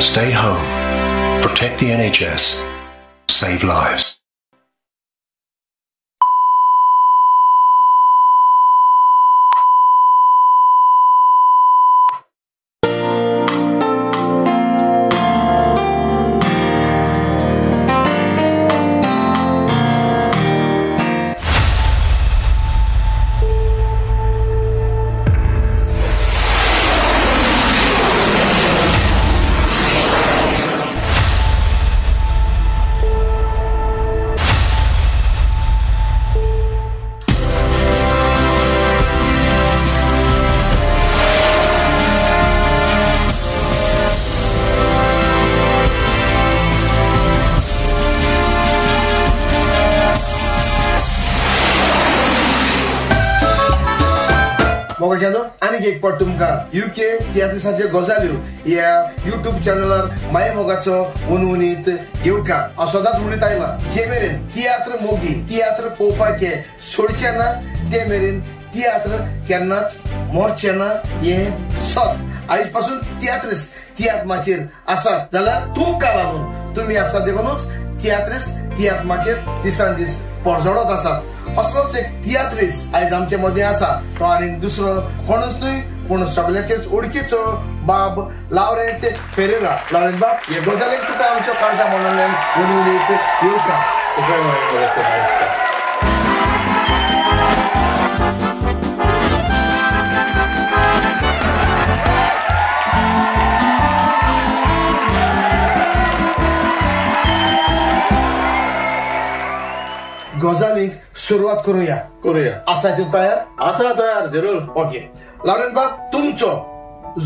Stay home, protect the NHS, save lives. आनीक एक पाट तुमकां युके तियात्रिसाच्यो गजाल्यो ह्या युट्यूब चॅनलार माय मोगाचो उनउनीत घेवका. हांव सदांच म्हणीत आयलां, जे मेरेन तियात्र मोगी तियात्र पळोवपाचे सोडचे ना ते मेरेन तियात्र केन्नाच मरचे ना हें सत. आयज पासून तियात्रीस तियात्र माचयेर आसात जाल्यार तुमकां लागून तुमी आसता देखूनच तियात्रीस तियात्र माचयेर दिसान दीस परजळत आसात. असलोच एक तियात्रीस आयज आमचे मदें आसा, तो आनीक दुसरो कोणूच न्हय पूण सगळ्याचेच ओळखीचो बाब लावरेंत पेरेरा. लावरेंत बाब, हे गजालीक तुका आमच्या काळजा मनांतल्यान उलयत येवका. गजालीक सुरवात करूया. करूया. आसा तूं तयार? आसा तयार, जरूर. ओके लावरेंत बाब, तुमचो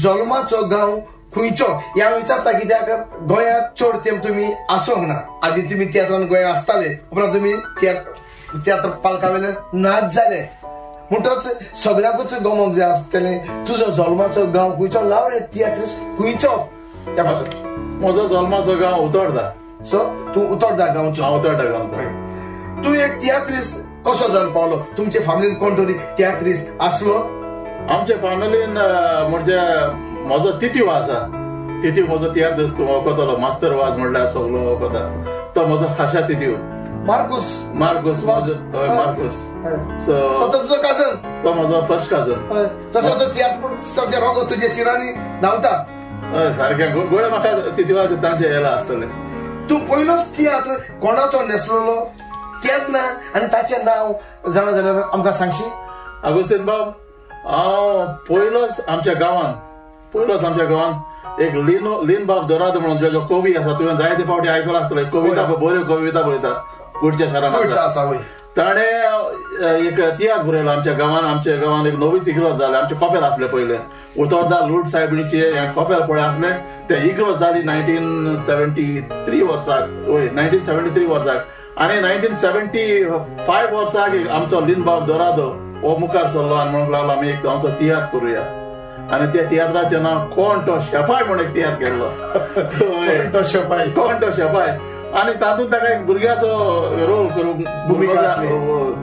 जल्माचो गांव खंयचो हें हांव विचारता कित्याक गोंयांत चड तेंप तुमी आसूंक ना. आदी तुमी तियात्रान गोंयांत आसताले, उपरांत तुमी तियात्र पालका वेल्यान नाच जाले, म्हणटच सगळ्यांकूच गमोंक जाय आसतलें तुजो जल्माचो गांव खंयचो, लावरेंत तियात्रीस खंयचो त्या पासून. म्हजो जल्माचो गांव उतोर्दा. सो तूं उतोर्दा गांवचो? हांव उतोर्दा गांवचो. तूं एक तियात्रीस कसो जावन पावलो? तुमचे फामिलीन कोण तरी तियात्रीस आसलो? आमच्या फामिलीन म्हणजे म्हजो तित्यू आसा, तित्यू म्हजो तियात्रीस, तूं वळखतलो, मास्तर वाज म्हणल्यार सगलो वळखता, तो म्हजो खाशा तित्यू मार्कुस. मार्कुस म्हजो, हय मार्कुस. सो तुजो काजन? तो म्हजो फर्स्ट काजन. तसो तो तियात्र रोगो तुजे शिरांनी धांवता. हय सारकें, गोळे म्हाका तित्यूवाचे तांचे येला आसतले. तूं पयलोच तियात्र कोणाचो न्हेसलेलो केन्ना आनी ताचें नांव जाणा जाल्यार आमकां सांगशी? आगोस्तीन बाब, हांव पयलोच आमच्या गांवान, पयलोच आमच्या गांवान एक लिनो लीन बाब दोराद म्हणून जो कवी आसा, तुवें जायते फावटी आयकलो आसतलो, कविता बऱ्यो कविता बरयता कुडच्या शारान आसा. ताणें एक तियात्र बरयलो आमच्या गांवान. आमच्या गांवान एक नवीच इग्रोज जालें, आमचें कपेल आसलें पयलें उतोर्दा लूट सायबिणीचें हें कपेल पळय आसलें, तें इग्रोज जाली 1973 वर्साक. हय 1973 वर्साक. आनी 1975 वर्साक आमचो लिनबाब दोरादो हो मुखार सरलो आनी म्हणूंक लागलो आमी एक आमचो तियात्र करुया. आनी त्या तियात्राचें नांव कोण तो शेपाय म्हूण एक तियात्र केल्लो. कोण तो शेपाय? कोण तो शेपाय. आनी तातूंत ताका एक भुरग्याचो रोल करूंक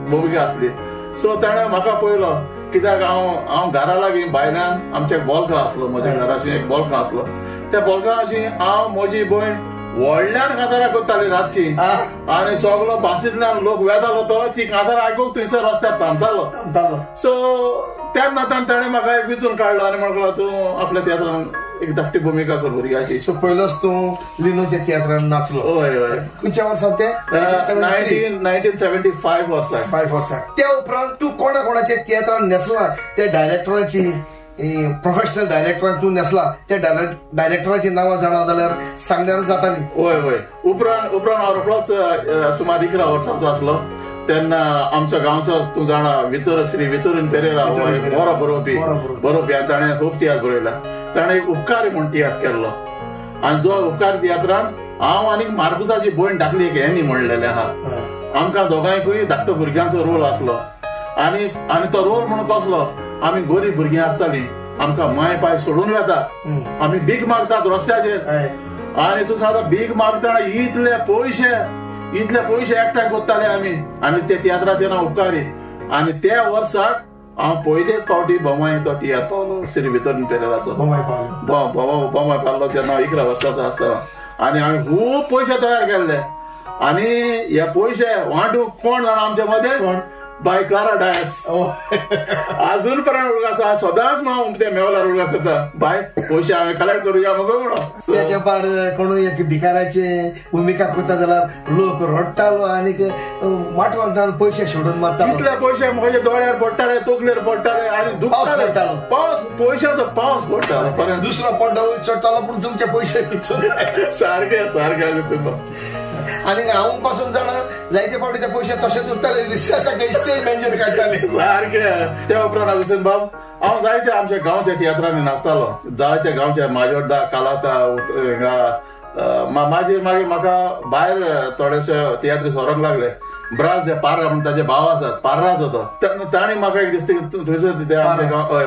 भुमिका आसली. सो ताणें म्हाका पळयलो कित्याक हांव हांव घरा लागीं भायल्यान आमचें एक बोलकां आसलो, म्हज्या घराशी एक बोलकां आसलो, त्या बोलकाशी हांव म्हजी भयण व्हडल्यान कांतारां करताली रातची, आनी सगलो बासींतल्यान लोक वेतालो तो ती कांतारां आयकूंक थंयसर रस्त्यार थांबतालो. सो त्या नातान ताणें म्हाका एक विचून काडलो आनी म्हणलो तूं आपल्या तियात्रान एक धाकटी भुमिका कर भुरग्याची. सो पयलोच तूं लिनोच्या तियात्रान नाचलो? हय हय. खंयच्या वर्सा तें? 1975 वर्सा. 5 वर्सां. त्या उपरांत तूं कोणा कोणाच्या तियात्रान न्हेसला त्या डायरेक्टराची, प्रोफेशनल डायरेक्टरान तूं न्हेसला त्या डायरेक्टराची नांवां जाणा जाल्यार सांगल्यार जाताली? हय हय. उपरांत उपरांत हांव रोखडोच सुमार 11 वर्सांचो आसलो तेन्ना आमचो गांवचो तूं जाणा वितोर श्री वितोरीन पेरेरा बरो बरोवपी बरोवपी, आनी ताणें खूब तियात्र बरयला. ताणें एक उपकारी म्हूण तियात्र केल्लो आनी जो उपकारी तियात्रान हांव आनी मार्कुसाची भयण धाकली एक एनी म्हणलेलें आहा, आमकां दोगांयकूय धाकटो भुरग्यांचो रोल आसलो. आनी आनी तो रोल म्हणून कसलो, आमी गरीब भुरगीं आसतालीं, आमकां माय पाय सोडून वता, आमी भीक मागतात रस्त्याचेर, आनी तुका आतां भीक मागतना इतले पयशे इतले पयशे एकठांय करताले आमी. आनी ते तियात्राचें नांव उपकारी. आनी त्या वर्साक हांव पयलेच फावटी बोमाय तो तियात्र पावलो श्री वितोरीन पेरेराचो बोमाय पावलो तेन्ना हांव 11 वर्सांचो आसतना आनी हांवें खूब पयशे तयार केल्ले आनी हे पयशे वांटूंक कोण जाणा आमच्या मदें बाय क्लारा डायस अजून पर्यंत उडगास आसा सदांच हांव ते मेवल्यार उडगास करता बाय पयशे हांवें कलेक्ट करुया मगो म्हणून. त्या तेंपार कोणूय एक भिकाराचे भुमिका करता जाल्यार लोक रडटालो आनी माटवांतल्यान पयशे सोडून मारतालो. इतले पयशे म्हज्या दोळ्यार पडटाले तकलेर पडटाले आनी पावस पडटालो पावस पयशांचो पावस पडटालो दुसरो पड्डो चडटालो पूण तुमचे पयशे सारके सारके आगोस्तीन. आनी हांव पासून जाणा जायते फावटी ते पयशे तशेच उरताले विश्वासाक स्टेज मॅनेजर काडटाले सारके. त्या उपरांत आगोस्तीन बाब हांव जायते आमच्या गांवच्या तियात्रांनी नाचतालो जायते गांवच्या माजोड्डा कालाता हिंगा मागीर मागीर म्हाका भायर थोडेशे तियात्री सोरोंक लागले. ब्रास दे पार्रा म्हण ताजे भाव आसात पार्राचो तो ताणी म्हाका एक दिसता थंयसर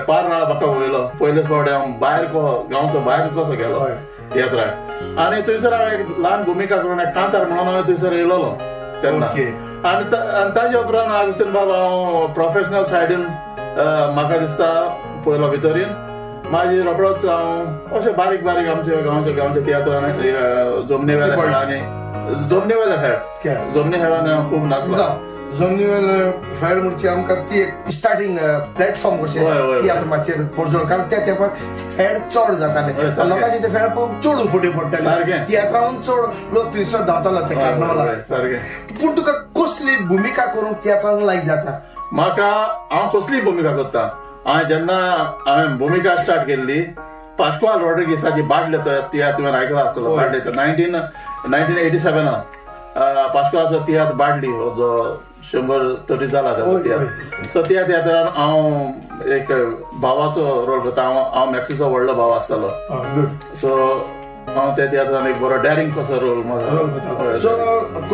पार्रा म्हाका वयलो पयलेच फावटी हांव भायर गांवचो भायर कसो गेलो तियात्राक आनी थंयसर हांव एक ल्हान भुमिका करून एक कांतार म्हणून हांवें थंयसर येयलोलो तेन्ना. आनी ताजे उपरांत आगोस्तीन बाब हांव प्रोफेशनल सायडीन म्हाका दिसता पयलो भितरीन मागीर रोखडोच हांव अशें बारीक बारीक आमच्या गांवच्या गांवच्या तियात्रांनी जमनी वेल्या खेळांनी जमनी वेल्या खेळ जमनी खेळांनी हांव खूब नाचलो. जमनी वेल्या खेळ म्हणजे आमकां ती एक स्टार्टींग प्लॅटफॉर्म कशें तियात्र माचयेर पोरजोळ कारण त्या तेंपार फेड चड जाताले लोकांचे ते फेड पळोवन चड उपटी पडटाले तियात्राहून चड लोक थंयसर धांवतालो ते कार्नवलाक. पूण तुका कसली भुमिका करूंक तियात्रान लायक जाता? म्हाका हांव कसली भुमिका करता हांवें जेन्ना हांवें भुमिका स्टार्ट केल्ली पास्कुआल रॉड्रिगीसाची बाटले तियात्र तुवें आयकला आसतलो बाटले 1987 पास्कुआलाचो तियात्र बाटली हो जो 100 जाला ताचो तियात्र. सो त्या तियात्रान हांव एक भावाचो रोल करता. हांव मॅक्सीचो व्हडलो भाव आसतालो सो हांव त्या तियात्रान एक बरो डॅरिंग कसो रोल करता. सो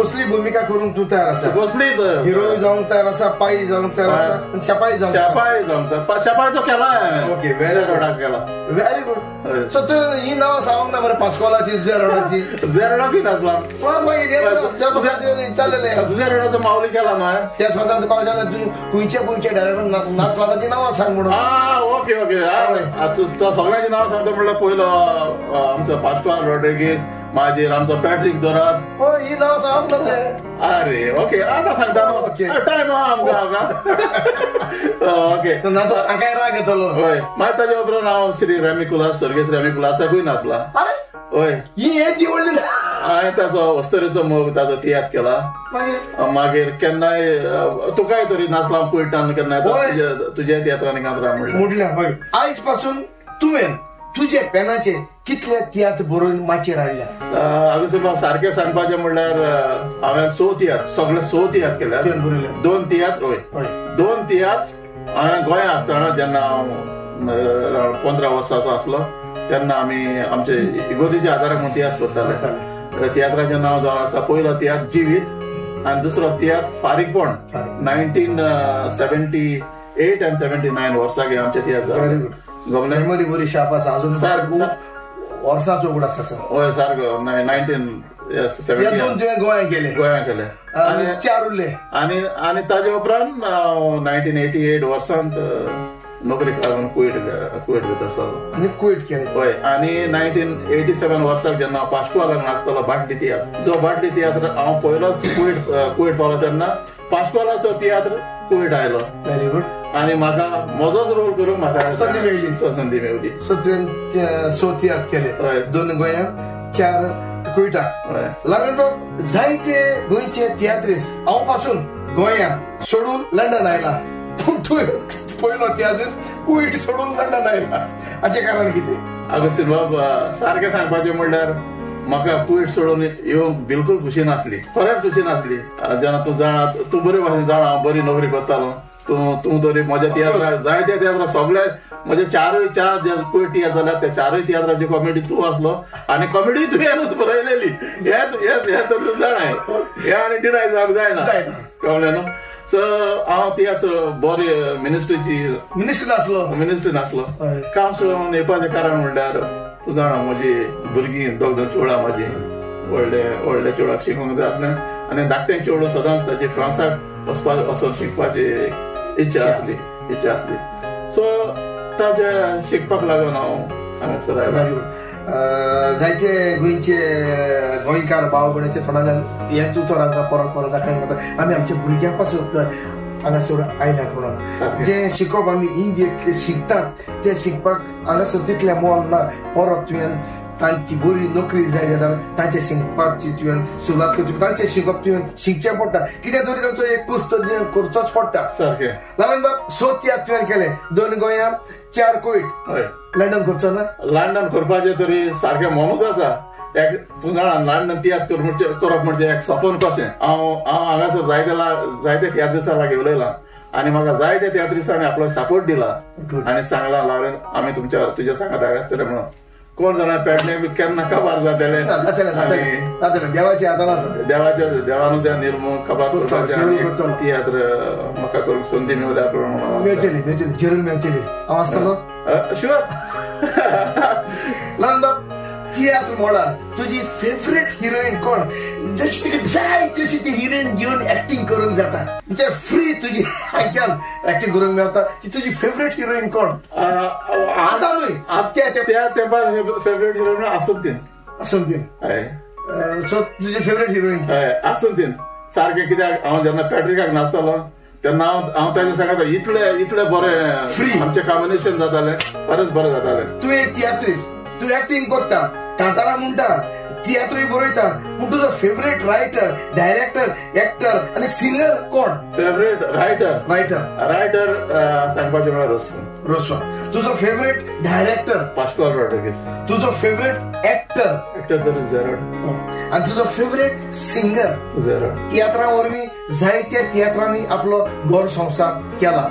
कसली भुमिका करूंक तूं तयार आसा? कसली हिरो जावंक तयार आसा, पाई जावंक तयार आसा, शेपाई जावंक शेपाई जावंक शेपायचो केला ओके व्हेरी गुड केला व्हेरी गुड. सो तूं ही नांवां सांगूंक ना मरे पास्कोलाची जुझे जुझे नाचला मागीर विचारलेले जुझे रोडाचो मावली केला ना त्याच पासून तुका विचारलें तूं खंयचे खंयचे डायरेक्टर नाचला ताची नांवां सांग म्हणून. ओके ओके सगळ्यांची नांवां सांगता म्हणल्यार पयलो आमचो पास्कुआल रॉड्रिगीस मागीर आमचो पॅट्रीक दोरात ही नांवां सांगप ना ते. अरे ओके आतां सांगता न्हू टायम आहा आमकां. ओके हांकां राग येतलो. हय मागीर ताजे उपरांत हांव श्री रॅमी कुलास स्वर्गेस्त रॅमी कुलासाकूय नाचला. हय ही येदी व्हडली हांवें ताचो अस्तरेचो मोग ताचो तियात्र केला. मागीर केन्नाय तुकाय तरी नाचला कुयटान केन्नाय तुज्या तियात्रांनी कांतरा म्हणल्या. हय आयज पासून तुवें तुजे पेनाचे कितले तियात्र बरोवन माचयेर हाडल्या? आगोस्तीन बाब सारकें सांगपाचें म्हणल्यार हांवें 6 तियात्र सगळे 6 तियात्र केल्या. 2 तियात्र हय 2 तियात्र हांवें गोंया आसतना जेन्ना हांव 15 वर्सांचो आसलो तेन्ना आमी आमचे इगोर्जेच्या आदाराक म्हूण तियात्र करताले. तियात्राचें नांव जावन आसा पयलो तियात्र जिवीत आनी दुसरो तियात्र फारीकपण 1978 आनी 79 वर्साक आमचे तियात्र जाले. मेमोरी बरी शार्प आसा अजून वर्साचो उगडास आसा. हय सारको 1970 दोन तुवें गोंयांत गेले गोंयांत गेले आनी 4 उरले. आनी आनी ताजे उपरांत 1988 वर्सांत नोकरी लागून कुवेट कुवेट भितर सरलो आनी कुवेट केलें. हय आनी 1987 वर्साक जेन्ना हांव पास्कुआलाक नाचतालो बाटली तियात्र जो बाटली तियात्र हांव पयलोच कुवेट कुवेट पावलो तेन्ना पास्कुआलाचो तियात्र कुवेट आयलो. Very good. आनी म्हाका म्हजोच रोल करूंक म्हाका संदी मेळ्ळी. संदी मेळ्ळी. सो तुवें 6 तियात्र केले, 2 गोंयांत 4 कुवेटा. लागून बाब जायते गोंयचे तियात्रीस हांव पासून गोंया सोडून लंडन आयला पूण तूं पयलो तियात्रीस कुवेट सोडून लंडन आयला हाचें कारण कितें? आगोस्तीन बाब सारकें सांगपाचें म्हणल्यार म्हाका कुवेट सोडून येवंक बिलकूल खुशी नासली, खरेंच खुशी नासली. जेन्ना तूं जाणा तूं बरे भाशेन जाणा हांव बरी नोकरी करतालो तूं तूं तरी म्हज्या तियात्राक जायत्या तियात्राक सगळे म्हजे 4 जे कुवेट तियात्र जाल्यार त्या 4 तियात्राची कॉमेडी तूं आसलो आनी कॉमेडी तुवेंच बरयलेली हें हें तर तूं जाणा हें आनी डिनाय जावंक जायना कळ्ळें न्हू. सो हांव तियात्र बरी मिनिस्ट्रीची मिनिस्ट्री नासलो मिनिस्ट्री नासलो. काम सोडून येवपाचें कारण म्हणल्यार तूं जाणा म्हजी भुरगीं 2 जाण चेडवां म्हाजी व्हडले व्हडले चेडवाक शिकोंक जाय आसलें आनी धाकटें चेडूं सदांच ताची फ्रांसाक वचपाक वचून शिकपाची इच्छा आसली. इच्छा आसली. सो ताजे शिकपाक लागून हांव हांगासर आयलो. जायते गोंयचे गोंयकार भाव भयणीचे तोंडांतल्यान हेंच उतर आमकां परत परत दाखय आमी आमच्या भुरग्यां पासून हांगासर आयल्यात म्हणून. जें शिकप आमी इंडियेक शिकतात तें शिकपाक हांगासर तितलें मोल ना. परत तुवें तांची बरी नोकरी जाय जाल्यार तांचे शिकपाची तुवें सुरवात करची, तांचें शिकप तुवें शिकचें पडटा. कित्याक तरी तांचो एक कुस्त तुवें करचोच पडटा. सारकें. लालन बाब, 6 तियात्र तुवें केले, 2 गोंया 4 कुवेट. लंडन करचो ना? लंडन करपाचें तरी सारकें मनूच आसा. एक तूं जाणा लंडन तियात्र करप म्हणजे एक सपन कशें. हांव हांगासर जायते तियात्रिस्तां लागीं उलयलां आनी म्हाका जायते तियात्रिस्तांनी आपलो सपोर्ट दिला आनी सांगलां लालन आमी तुमच्या तुज्या सांगाताक आसतले म्हणून. कोण जाणा पेडणे बी केन्ना काबार जातले. देवाच्या हातान आसा, देवाच्या देवानूच निर्मूळ काबार करपाचें. तियात्र म्हाका करूंक संदी मेवल्या म्हणून मेवचेली मेवचेली जरूर मेवचेली. हांव आसतलो शुअर. लालन बाब, तियात्र म्हळ्यार तुजी फेवरेट हिरोईन कोण? जशी तुका जाय तशी ती हिरोईन घेवन एक्टिंग करूंक जाता, म्हणजे फ्री तुजी आयक्यान एक्टिंग करूंक मेळटा, ती तुजी फेवरेट हिरोईन कोण? आतां न्हय, त्या तेंपार फेवरेट हिरोईन आसुंतीन. आसुंतीन. सो तुजी फेवरेट हिरोईन हय आसुंतीन सारकें. कित्याक हांव जेन्ना पॅट्रिकाक नाचतालो तेन्ना हांव ताजे सांगता इतले इतले बरें फ्री आमचें कॉम्बिनेशन जातालें, बरेंच बरें जातालें. तूं एक तियात्रिस्ट, तूं एक्टिंग करता, कांतारा म्हणटा, तियात्रूय बरयता, पूण तुजो फेवरेट रायटर, डायरेक्टर, एक्टर आनी सिंगर कोण? फेवरेट रायटर रायटर सांगपाचें म्हळ्यार रोसफोन. रोसफोन. तुजो फेवरेट डायरेक्टर? पास्कॉल रॉड्रिगीस. तुजो फेवरेट एक्टर? एक्टर तर झेरोड. आनी तुजो फेवरेट सिंगर? झेरोड. तियात्रां वरवीं जायत्या तियात्रांनी आपलो घर संवसार केला.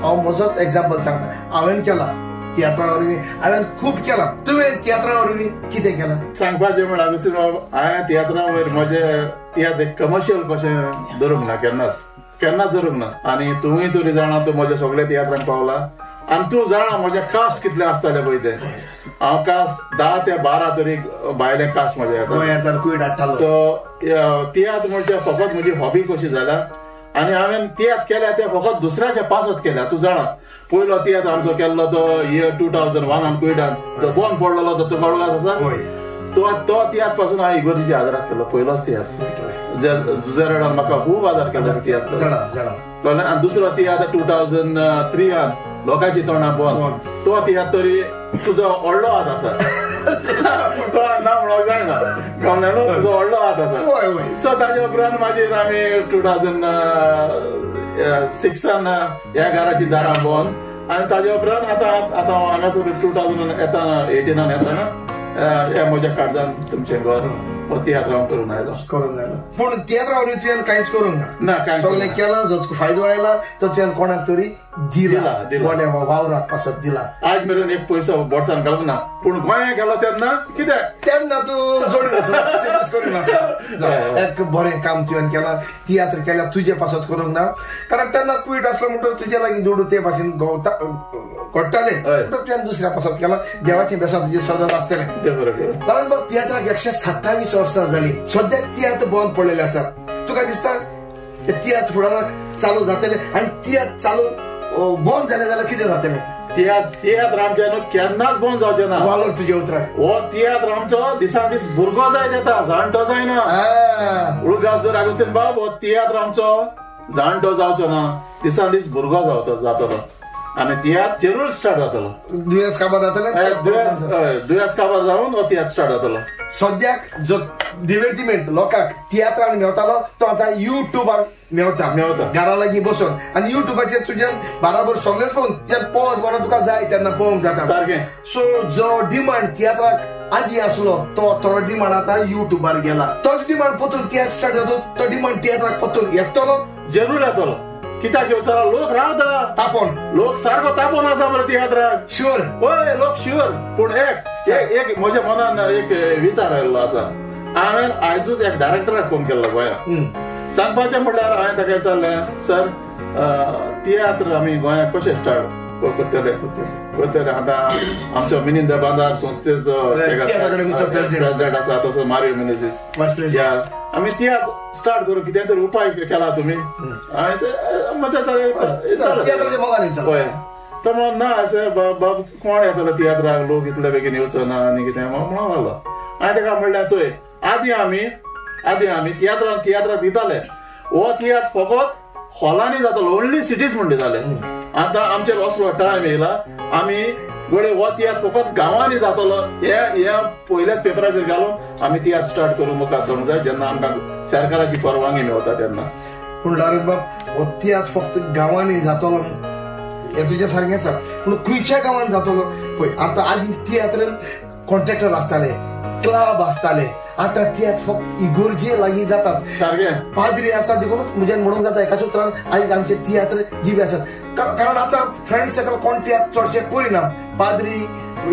हांव म्हजोच एग्जाम्पल सांगता, हांवें केला तियात्रा वरवीं, हांवें खूब केलां. तुवें तियात्रा वरवीं कितें केलां? सांगपाचें म्हळ्यार हांवें तियात्रा वयर म्हजे तियात्र कमर्शियल कशें धरूंक ना, केन्नाच केन्नाच धरूंक ना. आनी तुवूय तरी जाणा, तूं म्हज्या सगळ्या तियात्रांक पावला आनी तूं जाणा म्हजें कास्ट कितलें आसतालें पळय तें. हांव कास्ट 10 ते 12 तरी भायलें कास्ट म्हजें येता. सो तियात्र म्हणजे फकत म्हजी हॉबी कशी जाल्या आनी हांवें तियात्र केल्या ते फकत दुसऱ्याच्या पासत केल्या. तूं जाणा, पयलो तियात्र आमचो केल्लो तो इयर 2001 कुवेटान जो बंद पडलेलो तो तुका उडगास आसा. तो तियात्र पासून हांवें इगोर्जीच्या आदाराक केलो पयलोच तियात्र. जुजेराडान म्हाका खूब आदार केलो तियात्र, कळ्ळें. आनी दुसरो तियात्र 2003 लोकांची तोंडां बंद, तो तियात्र तरी तुजो व्हडलो हात आसा. तो ना म्हणूंक जायना, कळ्ळें न्हू, तुजो व्हडलो हात आसा. सो ताजे उपरांत मागीर आमी 2006 ह्या घराची दारां बंद आनी ताजे उपरांत आतां आतां हांगासर 2018 येतना ह्या म्हज्या काळजान तुमचें घर हो तियात्र हांव करून आयलो. करून आयलो. पूण तियात्रा वरवीं तुवें कांयच करूंक ना? ना, कांय सगळें केलां. जो तुका फायदो आयला तो तुवें कोणाक तरी दिला, कोणें वावराक पासत दिला. आज मेरेन एक पयसो बोर्सान घालूंक ना, पूण गोंया गेलो तेन्ना कितें तेन्ना तूं जोडून आसा, करून आसा. एक बरें काम तुवें केलां, तियात्र केल्या तुजे पासत करूंक ना, कारण तेन्ना कुवेट आसलो म्हणटकच तुजे लागीं दुडू ते भाशेन गवता घडटाले, तुवें दुसऱ्या पासत केला. देवाचें बेसां तुजें सदांच आसतलें. कारण बाब, तियात्राक 127 वर्सां जालीं, सद्याक तियात्र बंद पडलेले आसा. तुका दिसता तियात्र फुडाराक चालू जातले? आनी तियात्र चालू बंद जाले जाल्यार कितें जातलें? तियात्र आमच्या न्हू केन्नाच बंद जावचें ना. वालोर तुज्या उतराक. हो तियात्र आमचो दिसान दीस भुरगो जायत येता, जाणटो जायना. उडगास जर आगोस्तीन बाब, हो तियात्र आमचो जाणटो जावचो ना, दिसान दीस भुरगो जातलो आनी तियात्र जरूर स्टार्ट जातलो. दुयेंस काबार जातलें, दुयेंस काबार जावन हो तियात्र स्टार्ट जातलो. सद्याक जो दिवर्तिमेंत लोकांक तियात्रान मेवतालो तो आतां युट्यूबार मेवता, घरा लागीं बसून. आनी युट्यूबाचेर तुज्यान बाराबर सगळेंच पळोवन तुज्यान पॉज मारून तुका जाय तेन्ना पळोवंक जाता. सारकें. सो जो डिमांड तियात्राक आदी आसलो तो थोडो डिमांड आतां युट्यूबार गेला. तोच डिमांड परतून तियात्र स्टार्ट जाता, तो डिमांड तियात्राक परतून येतलो, जरूर येतलो. कित्याक येवचो? लोक रावता तापोन, लोक सारको तापोन आसा मरे तियात्राक. शुअर. हय, लोक शुअर. पूण एक एक म्हज्या मनान एक विचार आयिल्लो आसा. हांवें आयजूच एक डायरेक्टराक फोन केल्लो गोंया. सांगपाचें म्हणल्यार हांवें ताका विचारलें, सर तियात्र आमी गोंयाक कशें स्टार्ट करतले? करतले. आतां आमचो मिनिंद बांदार संस्थेचो प्रेसिडेंट आसा तसो मारियो मिनेझीस, आमी तियात्र स्टार्ट करूं कितें तरी उपाय केला तुमी. हय, तो म्हणून ना अशें बाब कोण येतलो तियात्राक, लोक इतले बेगीन येवचो ना आनी कितें म्हणून लागलो. हांवें ताका म्हणल्यार चोय, आदी आमी तियात्रान तियात्राक दिताले, हो तियात्र फकत हॉलांनी जातालो, ओन्ली सिटीज म्हण दिताले. आतां आमचेर असलो टायम येयला आमी गोडे हो तियात्र फकत गांवांनी जातलो हे पयल्याच पेपराचेर घालून आमी तियात्र स्टार्ट करूंक मुखार सरूंक जाय, जेन्ना आमकां सरकाराची परवानगी मेळटा तेन्ना. पूण लॉरेन्स बाब, हो तियात्र फक्त गांवांनी जातलो हें तुजें सारकें आसा, पूण खंयच्या गांवांत जातलो पळय. आतां आदी तियात्र कॉन्ट्रॅक्टर आसताले, क्लब आसताले, आतां तियात्र फक्त इगोर्जे लागीं जातात. सारकें पाद्री आसा देखूनच म्हज्यान म्हणूंक जाता एकाच उतरान आयज आमचे तियात्र जिवे आसात. कारण आतां फ्रेंड सर्कल कोण तियात्र चडशे करिना, पाद्री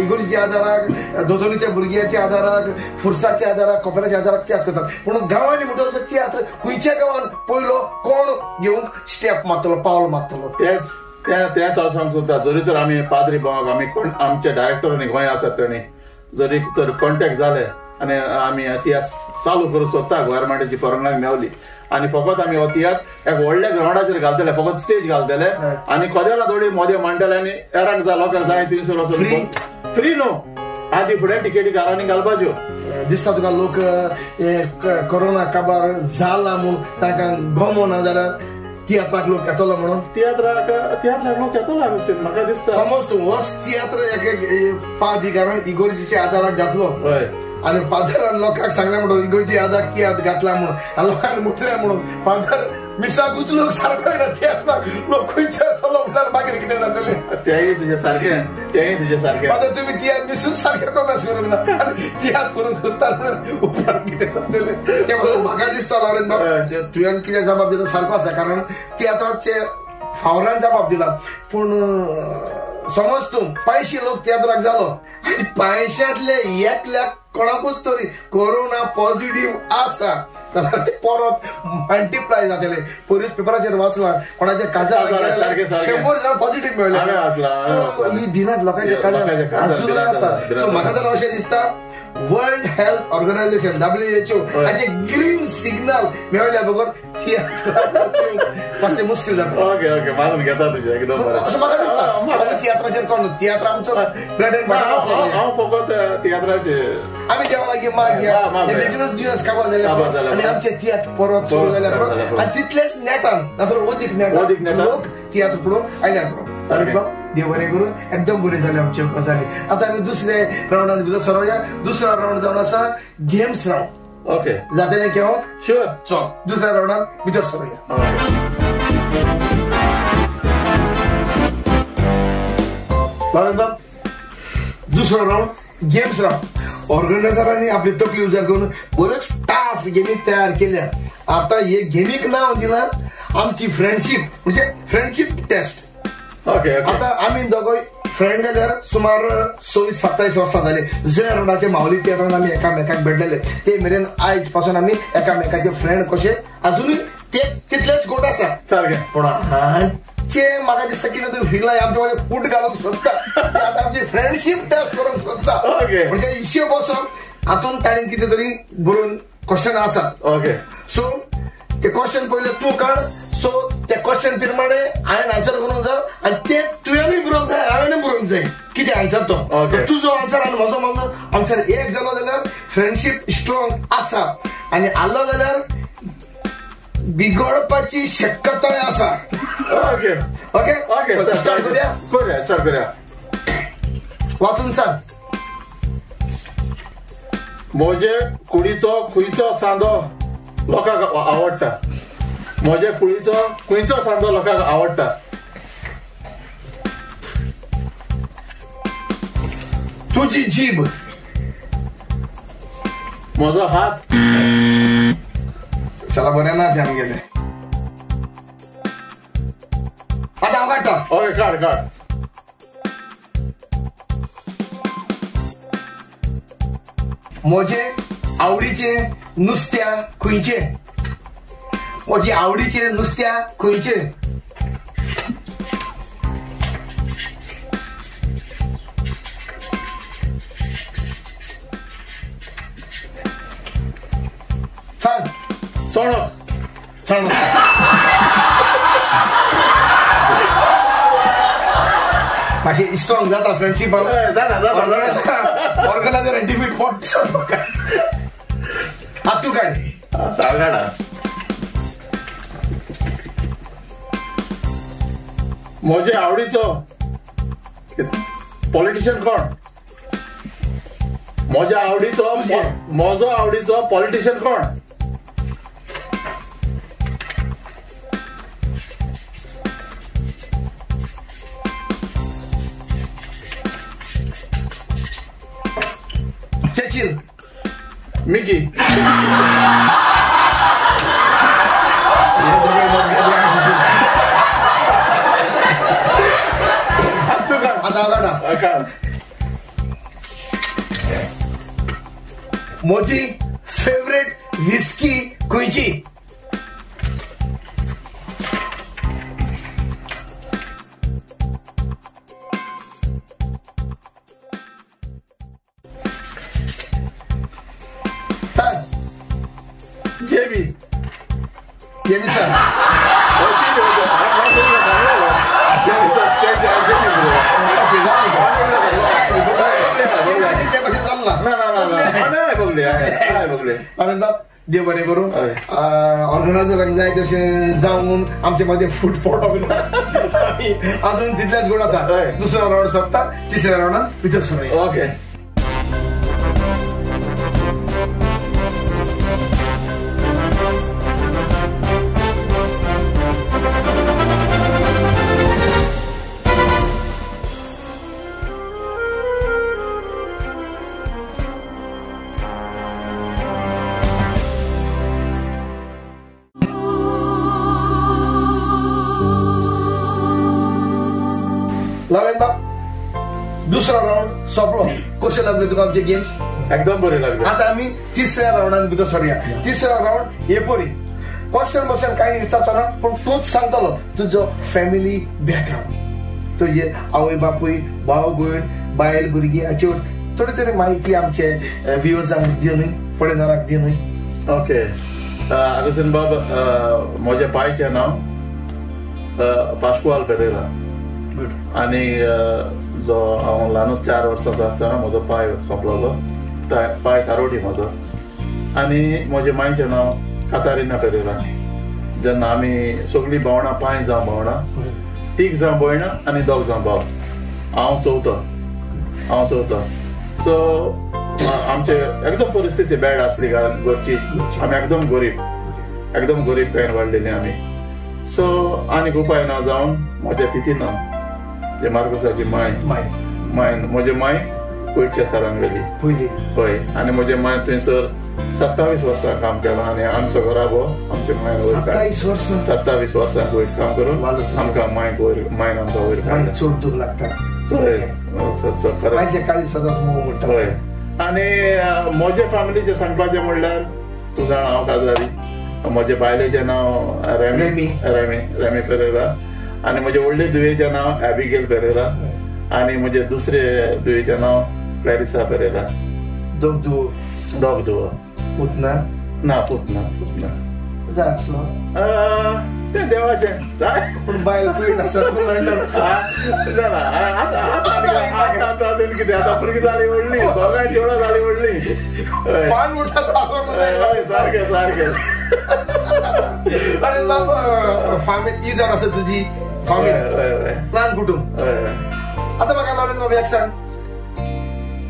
इगोर्जेच्या आदाराक, दोतोनीच्या भुरग्याच्या आदाराक, फुरसाच्या आदाराक, कोपेलाच्या आदाराक तियात्र करतात. पूण गांवांनी म्हणटा तियात्र खंयच्या गांवान पयलो कोण घेवंक स्टेप मारतलो, पावल मारतलो, तेच तेंच हांव सांगूंक सोदता. जरी तर आमी पाद्री भावाक आमी कोण आमचे डायरेक्टर गोंय आसात तेणी जरी तर कॉन्टेक्ट जाले आनी आमी तियात्र चालू करूंक सोदता, गव्हर्मेंटाची परवानगी मेवली आनी फकत आमी हो तियात्र एक व्हडल्या ग्रावंडाचेर घालतले, फकत स्टेज घालतले आनी कदेला थोडी मोदे मांडटले आनी हेरांक जाय लोकांक जाय थंयसर वचून फ्री न्हू, आदी फुडें टिकेटी घरांनी घालपाच्यो. दिसता तुका लोक कोरोना काबार जाला म्हूण तांकां गमो ना जाल्यार तियात्राक लोक येतलो म्हणून? तियात्राक लोक येतलो म्हाका दिसता. समज तूं होच तियात्र एक पादिकारान इगोर्जीच्या आदाराक घातलो आनी फादरान लोकांक सांगलें म्हणून इगोर्जी आदाराक तियात्र घातला म्हणून, आनी लोकांनी म्हटलें म्हणून फादर मिसाकूच लोक सारको येना तियात्राक, लोक खंयच्या येतलो म्हणल्यार मागीर कितें जातलें? तेंय तुजें सारकें, तेंय तुजें सारकें. फादर तुमी तियात्र मिसून सारकें कॉमेर्स करूंक ना आनी तियात्र करूंक सोदता म्हणल्यार उपरांत कितें जातलें? तें म्हाका दिसता लॉरेन्स बाब, तुवें कितें जबाब दिला सारको आसा, कारण तियात्राचे फावरान जबाब दिला. पूण समज तूं 500 लोक तियात्राक जालो आनी 500तले एकल्याक कोणाकूच तरी कोरोना पॉझिटिव्ह आसा जाल्यार ते परत मल्टिप्लाय जातले. पयरूच पेपराचेर वाचला कोणाच्या काजार 100 जाण पॉझिटिव्ह मेळ्ळे. ही भिरांत लोकांच्या काळार आजून आसा. सो म्हाका जाल्यार अशें दिसता वर्ल्ड हेल्थ ऑर्गनायझेशन WHO हाचे ग्रीन सिग्नल मेळ्ळ्या बगर तियात्र मातशें मुश्कील जाता. ओके ओके, मानून घेता तुजें एकदम बरें अशें म्हाका दिसता. तियात्राचेर कोण तियात्र आमचो ब्रेड एंड बटर आसलो, हांव फकत तियात्राचेर आमी देवा लागीं मागया, बेगीनूच दुयेंस काबार जालें आनी आमचे तियात्र परत सुरू जाले आनी तितलेच नेटान नातर अदीक नेटान लोक तियात्र पळोवन आयल्यार पुरो. देव बरें करून एकदम बरी जाली आमच्यो गजाली. आतां आमी दुसरे रावंडान भितर सरोया. दुसरो रावंड जावन आसा गेम्स रावंड. ओके, जातलें केव्हा? शुअर. चल दुसऱ्या रावंडान भितर सरोया. लॉरेन्स बाब, दुसरो रावंड गेम्स रावंड. ऑर्गनायझरांनी आपली तकली उजार करून बऱ्योच टाफ गेमी तयार केल्या. आतां हे गेमीक नांव दिलां आमची फ्रेंडशीप, म्हणजे फ्रेंडशीप टेस्ट. ओके, आतां आमी दोगोय फ्रेंड जाल्यार सुमार 26-27 वर्सां जाली. जय रोडाचे मावली तियात्रान आमी एकामेकाक भेटलेले, ते मेरेन आयज पासून आमी एकामेकाचे फ्रेंड कशे अजुनूय ते तितलेच गोट आसा. सारकें. पूण हांचे म्हाका दिसता कितें तुमी फिरला आमचे मदें फूट घालूंक सोदता, आतां आमची फ्रेंडशीप टेस्ट करूंक सोदता. म्हणजे हिशोब असो हातून ताणें कितें तरी बरोवन क्वेश्चन आसा. ओके, सो ते क्वेश्चन पयलें तूं काड, सो ते क्वेश्चन प्रमाणे हांवें आन्सर करूंक जाय आनी ते तुवेंय बरोवंक जाय, हांवेंय बरोवंक जाय कितें आन्सर तो. तुजो आन्सर आनी म्हजो आन्सर एक जालो जाल्यार फ्रेंडशीप स्ट्रॉंग आसा आनी आसलो जाल्यार बिगडपाची शक्यताय आसा. ओके ओके ओके, स्टार्ट करूया, करूया, स्टार्ट करूया. वाचून सांग. म्हजे कुडीचो खंयचो सांदो लोकांक आवडटा? म्हजे कुडीचो खंयचो सांदो लोकांक आवडटा? तुजी जीभ. म्हजो हात. चला बरें ना ते आमगेलें. आतां हांव काडटा. ओके, काड काड. म्हजे आवडीचें नुस्त्या खंयचें? म्हजे आवडीचें नुस्त्या खंयचें? चणक. चणक. मातशी स्ट्रॉंग जाता फ्रेंडशीप. जाता जाता. ऑर्गनायझर डिफीट पोट. आतां तूं काड. हांव काडा. म्हजे आवडीचो पॉलिटिशियन कोण? म्हज्या आवडीचो, म्हजो आवडीचो पॉलिटिशियन कोण? चर्चिल. मिकी. म्हजी फेवरेट विस्की खंयची? सांग. जेबी. जेबी सर. देव बरें करूं. ऑर्गनायझराक जाय तशें जावन आमचे मदें फूट पडप ना. आमी अजून तितलेच गुण आसा. दुसरो रावंड सोंपता, तिसऱ्या रावंडान भितर सरुया. ओके. दुसरो रावंड सोंपलो. कशें लागले तुका आमचे गेम्स? एकदम बरे लागले. आतां आमी तिसऱ्या रावंडान भितर सरुया. तिसरो रावंड हे परी क्वेश्चन बशन कांय विचारचो ना, पूण तूंच सांगतलो तुजो फॅमिली बॅकग्रावंड, तुजे आवय बापूय, भाव भयण, बायल भुरगीं हाची थोडी थोडी म्हायती आमचे व्युवर्सांक दी न्हय, पळयणाराक दी न्हय. ओके. आगोस्तीन बाब, म्हज्या पायचें नांव पास्कुआल पेरेरा. आनी जो हांव ल्हानूच 4 वर्सांचो आसतना म्हजो पांय सोंपलोलो, पांय तारोटी म्हजो. आनी म्हजे मांयचें नांव कातारिना पेरेरा. जेन्ना आमी सगळीं भावणां, 5 जावं भावणां, 3 जावं भयणां आनी 2 जावं भाव, हांव चवथो. हांव चवथो. सो आमचे एकदम परिस्थिती बॅड आसली घरची. आमी एकदम गरीब, एकदम गरीब कांय वाडलेली आमी. सो आनीक उपाय ना जावन म्हज्या तितीन, जे मार्कोसाची माय, मायन म्हजे माय कुवेटच्या सरान गेली पयली. हय. आनी म्हजे माय थंयसर 27 वर्सां काम केलां. आनी आमचो घराबो आमचे मायन 27 वर्सां, 27 वर्सां कुवेट काम करून आमकां मायक वयर, मायन आमकां वयर काडलें. चड दूख लागता. मायचे काळी सदांच मोग म्हणटा. हय. आनी म्हजे फॅमिलीचें सांगपाचें म्हणल्यार तूं जाणा हांव काजरारी. म्हजे बायलेचें नांव रेमी, रेमी, रेमी पेरेरा. आनी म्हजे व्हडले धुवेचें नांव एबिगेल पेरेरा. आनी म्हजे दुसरे धुवेचें नांव क्लॅरिसा पेरेरा. दोग धुवो? दोग धुवो. पूत ना? ना, पूत ना. पूत ना. जाय आसलो तें देवाचें. पूण बायल कुवेट आसा, लंडन आसा. आतां कितें आतां भुरगीं जालीं व्हडलीं, दोगांय जेवणां जालीं व्हडलीं. पान म्हणटा. सारकें सारकें. आनी फामील ही जावन आसा तुजी फामील, ल्हान कुटूंब. आतां म्हाका लॉरेन्स बाबू एक सांग,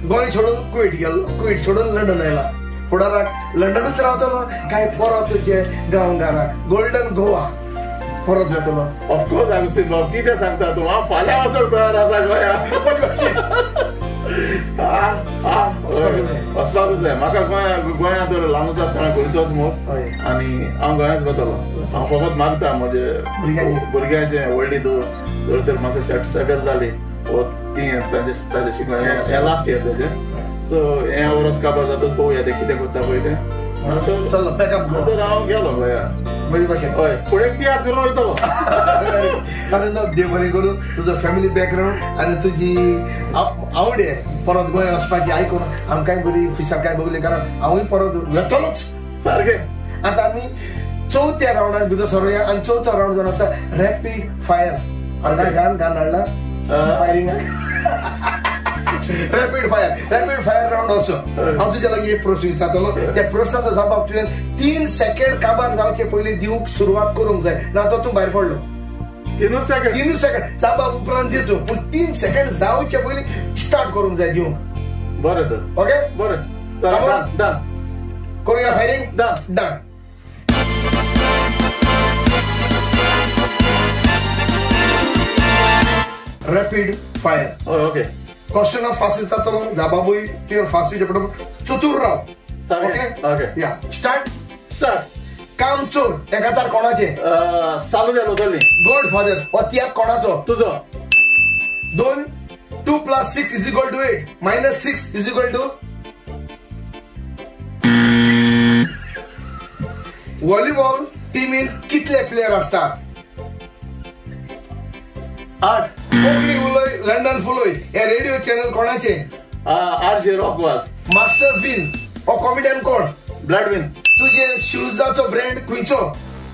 गोंय सोडून कुवेट गेलो, कुवेट सोडून लंडन आयला, फुडाराक लंडनूच रावतलो काय परत तुजे गांवघरा गोल्डन गोवा परत वेतलो? ऑफकोर्स आगोस्तीन बाब, कितें सांगता तूं? हांव फाल्यां वचूंक तयार आसा गोंया. वचपाकूच जाय म्हाका गोंया. तर ल्हानूच आसतना गोंयचोच मोग आनी हांव गोंयाच वतलो. हांव फकत मागता म्हजे भुरग्यांचें व्हडली धूव धर तर मातशें सेटल जाली वो ती तांचे ताजें शिकलें हें लास्ट इयर ताजें. सो हें वर्स काबार जातच पळोवया तें कितें करता पळय तें. चल पॅकअप तर हांव गेलो गोंया बरी भाशेन. हय, पूण एक तियात्र करून वयतलो. कारण देव बरें करून तुजो फॅमिली बॅकग्रावंड आनी तुजी आवड परत गोंय वचपाची आयकून आमकांय बरी खुशालकाय भोगली, कारण हांवूय परत वेतलोच. सारकें. आतां आमी चवथ्या रावंडान भितर सरुया आनी चवथो रावंड जावन आसा रॅपीड फायर. आतां घाल घाल हाडला फायरिंगाक. Rapid fire, rapid fire round असो. हांव तुज्या लागीं एक प्रस्न विचारतलो, त्या प्रस्नाचो जबाब तुवें 3 सेकंड काबार जावचे पयलीं दिवंक सुरवात करूंक जाय, ना तर तूं भायर पडलो. 3 सेकंड, 3 सेकंड जबाब उपरांत दी तूं, पूण 3 सेकंड जावचे पयलीं स्टार्ट करूंक जाय दिवंक. बरें तर, ओके, बरें, डन करूया firing. Done done. Rapid fire. Okay. Question of fast जातलो, जबाबूय तुवें फास्ट दिवचें पडटलो, चतूर राव. ओके ओके, या स्टार्ट. स्टार्ट. काम चोर हें कांतार कोणाचें? सालू द्या लोतली. गॉड फादर हो तियात्र कोणाचो? तुजो. 2 2 + 6 = 8 -6 = व्हॉलीबॉल टिमीन कितले प्लेयर असतात? 8. कोंकणी उलय लंडन फुलोय हे रेडिओ चॅनल कोणाचे? RJ rock Vaz. Master win हो कॉमेडियन कोण? ब्लॅडविन. तुझे शूजाचो ब्रँड खंयचो?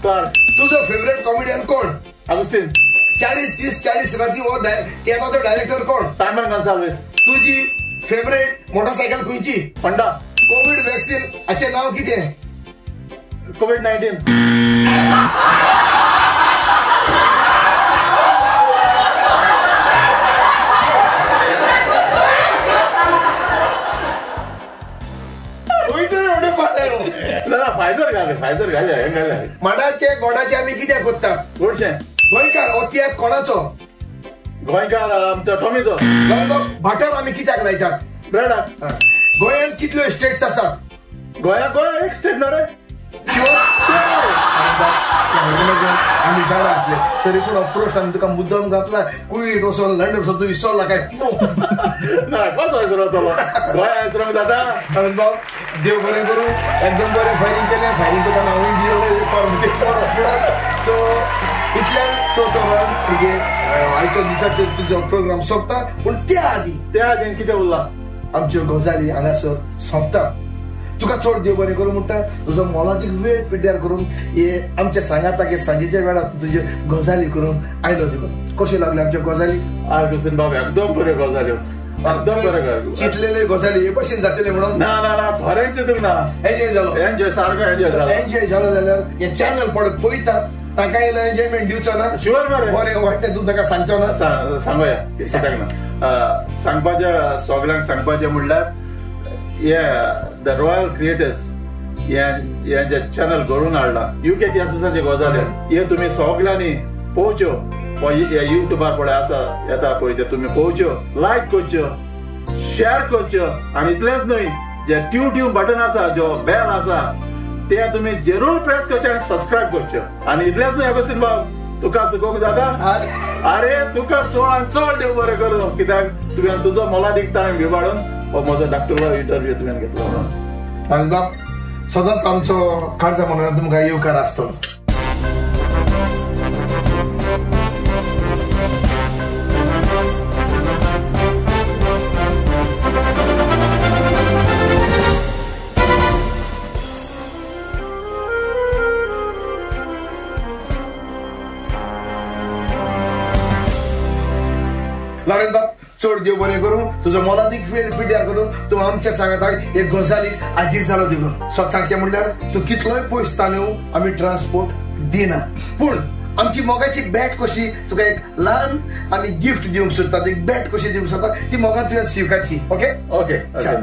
क्लार्क. तुझो फेवरेट कॉमेडियन कोण? आगुस्तीन. 40 30 40 राती हो तियात्राचो डायरेक्टर कोण? सायमन गोन्साल्विस. तुझी फेवरेट मोटरसायकल खंयची? होंडा. कोविड वॅक्सिन हाचें नांव कितें? कोविड-19. फायझर घाले, फायझर घाले, हें घाले. माडाचे गोडाचे आमी कित्याक करतात? गोडशें. गोंयकार हो तियात्र कोणाचो? गोंयकार आमचो टॉमीचो. बटर आमी कित्याक लायतात? ब्रेडाक. गोंयांत कितल्यो स्टेट्स आसात? गोंया गोंय एक स्टेट न्हू रे. आमी जाणा आसले तरी पूण अप्रोच आमी तुका मुद्दम घातला. कुवेट वचोन लंडन वचोन तूं विसरला काय? ना, कसो विसरतलो? गोंया विसरोंक जाता? आनंद बाब, देव बरें करूं, एकदम बरें फायरींग केलें. फायरींग करतना हांवूय भियेलो. सो इतल्यान चवथो रावंड तुगे आयच्या दिसाचेर तुजो प्रोग्राम सोंपता. पूण त्या आदी कितें उरलां? आमच्यो गजाली हांगासर सोंपता. तुका चड देव बरें करूं म्हणटा, तुजो मोलादीक वेळ पिड्ड्यार करून हे आमच्या सांगाताक हे सांजेच्या वेळार तूं तुज्यो गजाली करून आयलो. तुका कश्यो लागल्यो आमच्यो गजाली? आगुस्तीन बाब, एकदम बऱ्यो गजाल्यो, एकदम बऱ्यो. चिंतलेले गजाली हे भशेन जातले म्हणून ना ना ना, खरेंच चिंतूंक ना. एन्जॉय जालो, एन्जॉय, सारको एन्जॉय जालो. एन्जॉय जालो जाल्यार हे चॅनल पळय पळयतात तांकां इल्लो एन्जॉयमेंट दिवचो ना? शुअर मरे. बरें वाटलें तूं ताका सांगचो ना? सांगोया कित्याक ना. सांगपाचें सगळ्यांक सांगपाचें म्हणल्यार हे the royal creators हे जे चॅनल घडोवन हाडला युके तियात्राचे गजाली, हे तुमी सगळ्यांनी पळोवच्यो. हे युट्यूबार पळय आसा येता पळय, ते तुमी पळोवच्यो, लायक करच्यो, शेअर करच्यो. आनी इतलेंच न्हय, जे ट्यू ट्यू बटन आसा, जो बेल आसा, ते तुमी जरूर प्रेस करचे आनी सबस्क्रायब करच्यो. आनी इतलेंच न्हय अगस्तीन बाब, तुका चुकोवंक जाता? अरे तुका चड आनी चड देव बरें करूं, कित्याक तुवें तुजो मोलादीक टायम विबाडून हो म्हजो डॉक्टरलो इंटरव्यू तुवें घेतलो म्हणून. आनंद बाब, सदांच आमचो काळजा मनान तुमकां येवकार आसतलो. लॉरेन्स बाब, चड देव बरें करूं, तुजो मोलादीक वेळ पिड्ड्यार करून तूं आमच्या सांगाताक एक गजालीक आजीर जालो देखून. सत सांगचें म्हणल्यार तूं कितलोय पयस ताणू आमी ट्रान्सपोर्ट दिना, पूण आमची मोगाची बॅट कशी तुका एक ल्हान आमी गिफ्ट दिवंक सोदतात, एक बॅट कशी दिवंक सोदतात, ती मोगान तुवें स्विकारची. ओके ओके, चल.